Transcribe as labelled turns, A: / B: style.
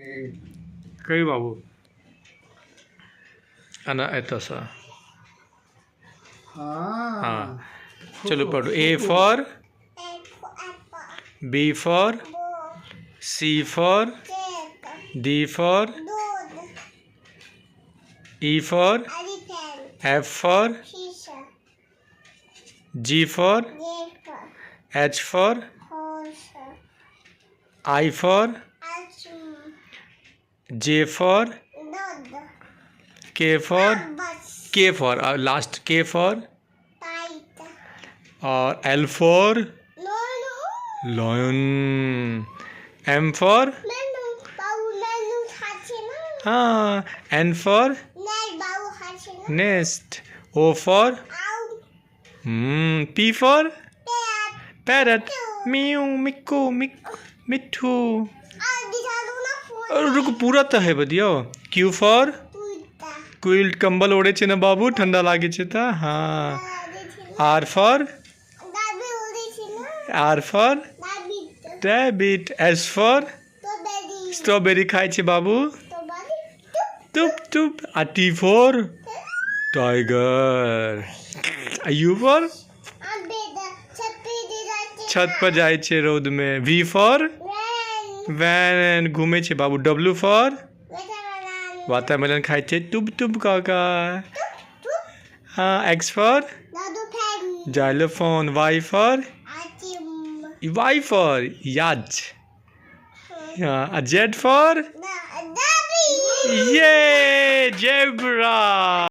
A: कहियौ बाबू आना एतऽसँ।
B: हाँ।
A: चलू पढ़ू। A for, B for, C for, D for, E for, F for, G for, H for, I for, J for, K for, K for last K for और L for lion, M for, हाँ, N for nest, O for, P for parrot, meow Mikku मिक मिट्ठू। रुक, पूरा तो है बदियो। Q for quilt, कंबल ओढ़े छे ना बाबू, ठंडा लागे छे त। हाँ, R for, R for rabbit, S for strawberry खाए छे बाबू, तुप तुप। आ टी फॉर टाइगर, आ you for छत पर जाय छे रौद में, वी फॉर वैन, घूमे छे बाबू, डब्ल्यू फॉर वाटरमेलन खाए छे तुप तुप काका। हाँ, X for xylophone, Y for, Y for yacht, हाँ, जेड फॉर ये जेब्रा।